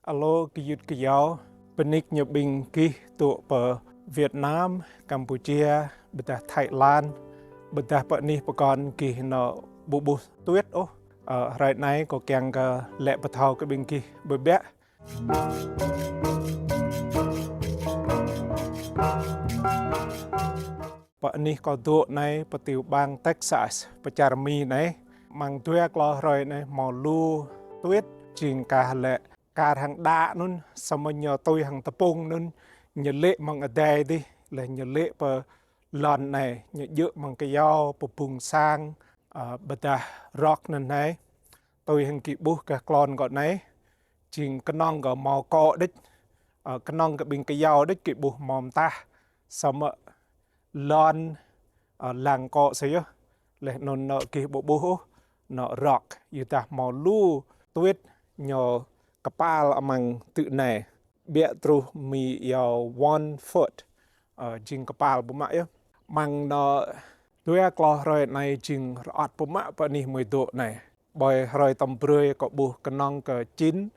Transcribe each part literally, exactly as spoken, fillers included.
Alo, gơyut gơyâo, bơni kơ ñu ƀing gih dŏ pơ Việt Nam, Campuchia, ƀôdah Thái Lan, ƀôdah pơ anih pơkŏn gih nao ƀu ƀuh tuyết ôh. Ơ, hrơi anai kâo kiăng kơ lĕ pơthâo kơ ƀing gih ƀiă ƀiă. Pơ anih kâo dŏ anai, pơ tiểu bang Texas, pơ čar Mi anai, mơ̆ng dua klâo hrơi anai hmâo lu tuyết, jing kah lĕ kar hăng đă anŭn, samơ̆ ñu tui hăng tơpŭng anŭn, ñu lê̆ mơ̆ng adai dih, lĕ ñu lê̆ pơ lŏn anai, ñu djơ̆ mơ̆ng kơyâo, pơbŭng sang, ơ, ƀôdah rŏk anŭn anai. Tui hăng gih ƀuh kơ klon kâo anai, jing kơnơ̆ng kơ hmâo akŏ đôč, ơ, kơnơ̆ng kơ ƀing kơyâo đôč gih ƀuh hmâo mơtah, samơ̆ lŏn, ơ, lăng akŏ sĭt yơh. Lĕ anŭn nao gih ƀu ƀuh ôh, nao rŏk, yua dah hmâo lu tuyết ñu kơpal amăng tŭ anai. Ƀiă truh mơ̆ yua one foot, ơ, jing kơpal biă mă yơh. Mơ̆ng nao dua klâo hrơi anai jing rơŏt biă mă pơ anih mơi dŏ anai. Ƀơi hrơi tơm brơi kâo ƀuh kơnơ̆ng kơ chín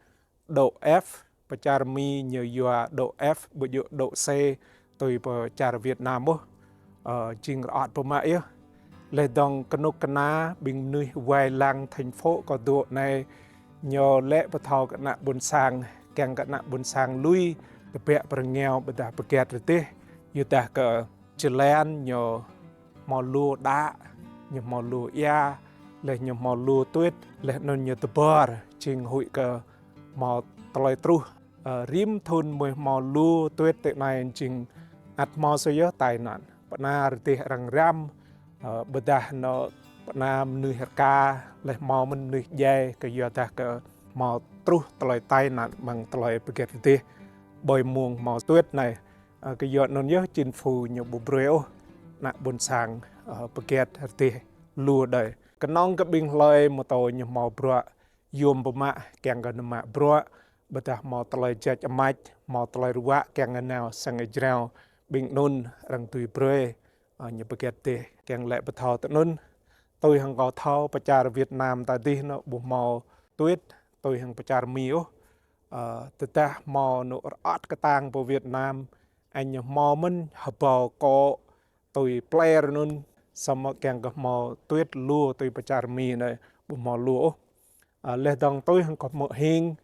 độ F, pơ čar Mi ñu yua độ F, ƀu djơ̆ độ C, tui pơ čar Việt Nam ôh. Ơ, jing rơŏt biă mă yơh. Lĕ dơ̆ng kơnuk kơna ƀing mơnuih wai lăng thành phố kâo dŏ anai, ñu lĕ pơthâo kơ ană ƀôn sang, kiăng kơ ană ƀôn sang lui, tơbiă pơ rơngiao ƀôdah pơget rơdêh, yua dah kơ jơlan ñu hmâo lu đă, ñu hmâo lu ia, lĕ ñu hmâo lu tuyết, lĕ anŭn ñu tơbơr, jing huĭ kơ hmâo tơlơi truh. Ơ, rĭm thŭn mơi hmâo lu tuyết tơ anai jing ăt hmâo sĭt yơh tai nạn. Pơna rơdêh arăng răm, ơ, ƀôdah nao pơna mơnuih rơka, lĕ hmâo mơ̆n mơnuih djai, kơ yua dah kơ hmâo truh tơlơi tai nạn mơ̆ng tơlơi pơget rơdêh ƀơi mông hmâo tuyết anai. Ơ, kơ yua anŭn yơh chính phủ ñu ƀu brơi ôh ană ƀôn sang, ơ, pơget rơdêh lu đơi. Kơnơ̆ng kơ ƀing hlơi mơtô ñu hmâo bruă yôm biă mă kiăng kơ nao mă bruă, ƀôdah hmâo tơlơi jač amač, hmâo tơlơi ruă kiăng kơ nao sang ih jrao, ƀing anŭn arăng tui brơi, ơ, ñu pơget rơdêh, kiăng lĕ pơthâo tơ anŭn. Tui hăng kâo thâo pơ čar Việt Nam ta dih nao ƀu hmâo tuyết, tui hăng pơ čar Mi ôh. Ơ, tơdah hmâo nao rơŏt kơtang pơ Việt Nam, anŭn ñu hmâo mơ̆n hơbâo akŏ, tui pler anŭn, samơ̆ kiăng kơ hmâo tuyết lu tui pơ čar Mi anai ƀu hmâo lu ôh. Ơ, lĕ dơ̆ng tui hăng kâo hmư̆ hing,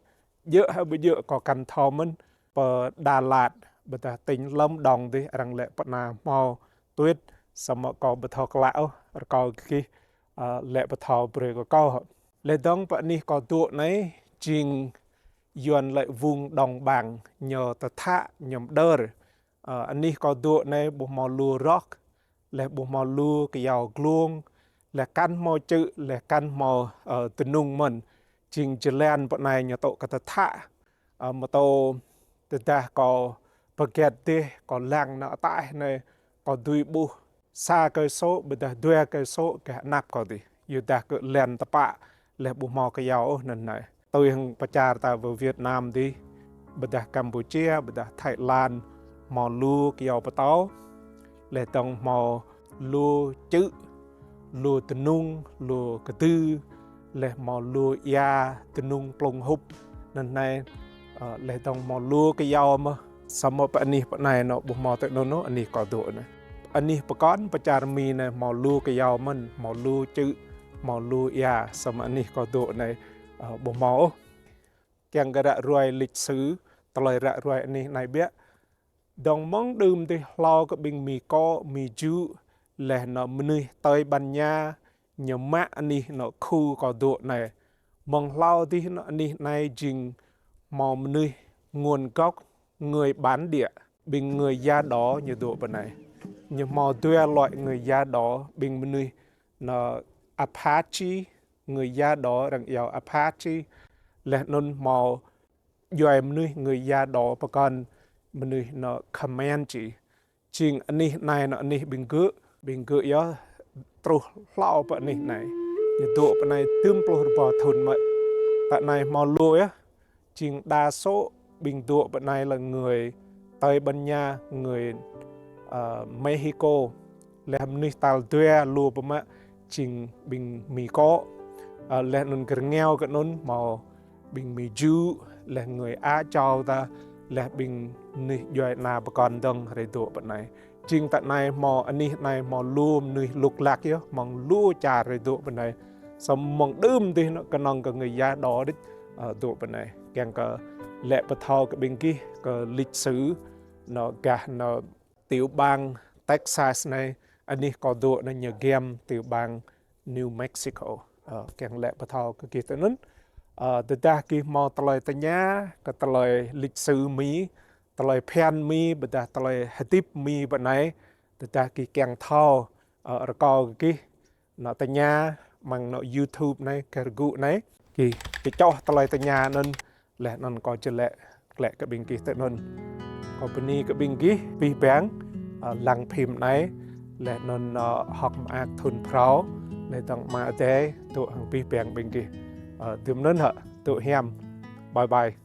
djơ̆ hă ƀu djơ̆ kâo kăn thâo mơ̆n, pơ Đà Lạt, ƀôdah tỉnh Lâm Đồng dih arăng lĕ pơna hmâo tuyết, samơ̆ kâo ƀu thâo klă ôh, rơkâo gih, ơ, lĕ pơthâo brơi kơ kâo hă. Lĕ dơ̆ng pơ anih kâo dŏ anai, jing yuan lĕ vùng đồng bằng, ñu tơthă, ñu mơdơr. Ơ, anih kâo dŏ anai ƀu hmâo lu rŏk, lĕ ƀu hmâo lu kơyâo glông, lĕ kăn hmâo čư̆, lĕ kăn hmâo, ơ, tơnŭng mơ̆n. Jing jơlan pơ anai ñu tŏ kơ tơthă. Ơ, mơtô tơdah kâo pơget rơdêh, kâo lăng nao ataih anai, kâo dưi ƀuh sa cây số, ƀôdah dua cây số gah anăp kâo dih. Yua dah kơ lăn tơpă, lĕ ƀu hmâo kơyâo ôh anŭn anai. Tui hăng pơ čar ta pơ Việt Nam dih, ƀôdah Campuchia, ƀôdah Thái Lan, hmâo lu kơyâo pơtâo, lĕ dơ̆ng hmâo lu čư̆, lu tơnŭng, lu kơdư, lĕ hmâo lu ia, tơnŭng plung hŭp, anŭn anai, ơ, lĕ dơ̆ng hmâo lu kơyâo mơ̆n. Samơ̆ pơ anih pơ anai nao ƀu hmâo tơ anŭn ôh, anih kâo dŏ anai. Anih pơkŏn pơ čar Mi anai hmâo lu kơyâo mơ̆n, hmâo lu čư̆, hmâo lu ia, samơ̆ anih kâo dŏ anai, ơ, ƀu hmâo ôh. Kiăng kơ ră ruai lịch sử, tơlơi ră ruai anih anai biă. Dơ̆ng mơ̆ng đưm dih hlâo kơ ƀing Mi akŏ, Mi jŭ, lĕ nao mơnuih Tây Ban Nha, ñu mă anih nao khu kâo dŏ anai. Mơ̆ng hlâo dih nao anih anai jing hmâo mơnuih nguồn gốc người bản địa, ƀing người da đỏ ñu dŏ pơ anai. Ñu hmâo dua loại người da đỏ, ƀing mơnuih nao Apache, người da đỏ arăng iâu Apache, lĕ anŭn hmâo djuai mơnuih người da đỏ pơkŏn mơnuih nao Comanche. Jing anih anai nao anih ƀing gơ̆, ƀing gơ̆ yơh truh hlâo pơ anih anai. Ñu dŏ pơ anai tơm pluh rơbâo thŭn mơ̆n. Pơ anai hmâo lu yơh. Jing đa số ƀing dŏ pơ anai lĕ người Tây Ban Nha, người, ơ, Mexico. Lĕ mơnuih tal dua lu pơmă jing ƀing Mi akŏ. Ơ, lĕ anŭn gơ̆ rơngiao kơ anŭn hmâo ƀing Mi jŭ, laih người Á Châu ta, laih ƀing mơnuih djuai ana pơkŏn dơ̆ng rai dŏ pơ anai. Jing ta anai hmâo anih anai hmâo lu mơnuih lŭk lăk yơh, hmâo lu čar rai dŏ pơ anai. Samơ̆ mơ̆ng đưm dih anŭn kơnơ̆ng kơ người da đỏ đôč, ơ, dŏ pơ anai. Kiăng kơ lĕ pơthâo kơ ƀing gih kơ lịch sử, anŭn gah anŭn tiểu bang Texas anai, anih kâo dŏ anai ñu giăm tiểu bang New Mexico. Ơ, kiăng lĕ pơthâo kơ gih tui anŭn. Ơ, tơdah gih hmâo tơlơi tơña kơ tơlơi lịch sử Mi, tơlơi phiăn Mi, ƀôdah tơlơi hơdip Mi pơ anai, tơdah gih kiăng thâo, ơ, rơkâo kơ gih anŭn tơña amăng anŭn YouTube anai, kơ rơgŭ anai. Gih, gih čoh tơlơi tơña anŭn, laih anŭn kâo či lĕ glaĭ kơ ƀing gih tui anŭn. Kâo bơni kơ ƀing gih abih bang, ơ, lăng phim anai, laih anŭn, ơ, hơ̆k mơak thŭn phrâo, laih dơ̆ng Ama Adai dŏ hăng abih bang ƀing gih. Ơ, tui anŭn hă, tŭ hiam. Bye bye.